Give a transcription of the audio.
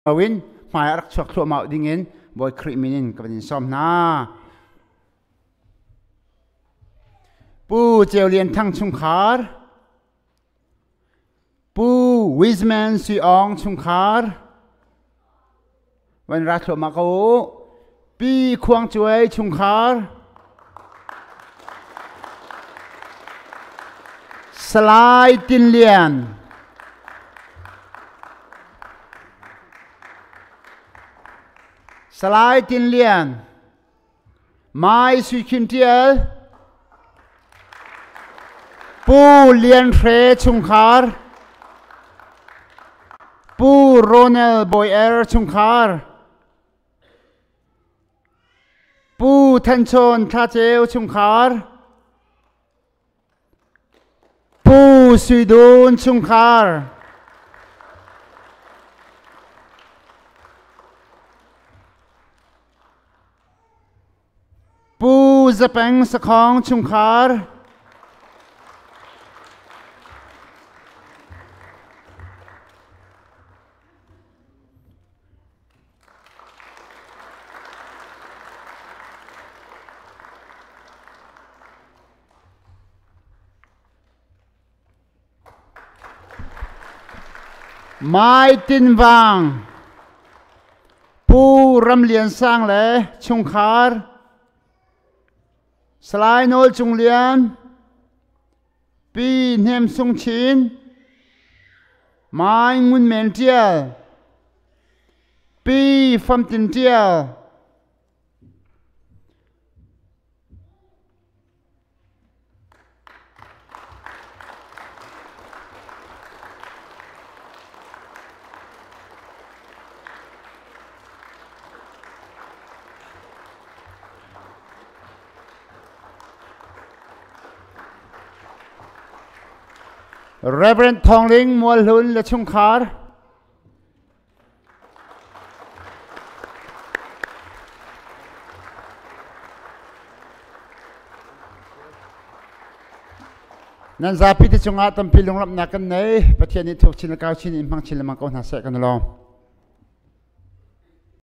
Loin hmai a rak chuak thluahmah dingin Bawi Khrih min in ka van in sawm hna. Pu Ceu Lian Thang chungkhar, Pu Wiseman Sui Aung chungkhar, van ra thluahmah ko u. Pi Khuang Cuai chungkhar, Salai Tin Lian, Salai Tin Lian, Mai Sui Khin Tial, Pu Lian Hre chungkhar, Pu Ronald Bawi Er chungkhar, Pu Than Chawn Thla Ceu chungkhar, Pu Sui Dun chungkhar, Pu Zapeng Sakhong chungkhar, Mai Tin Vang, Pu Ram Lian Sang le chungkhar, Salai Nawl Cung Lian, Pi Hnem Sung Chin, Mai Ngun Men Ṭial, Pi Fam Tin Ṭial, Reverend Thawng Ling Mualhlun le chungkhar. Nan zapi te cungah tampi lunglawmhnak kan nei. Pathian nih thuk chin le kau chin in hmang chin lengmang ko hna seh kan lawm.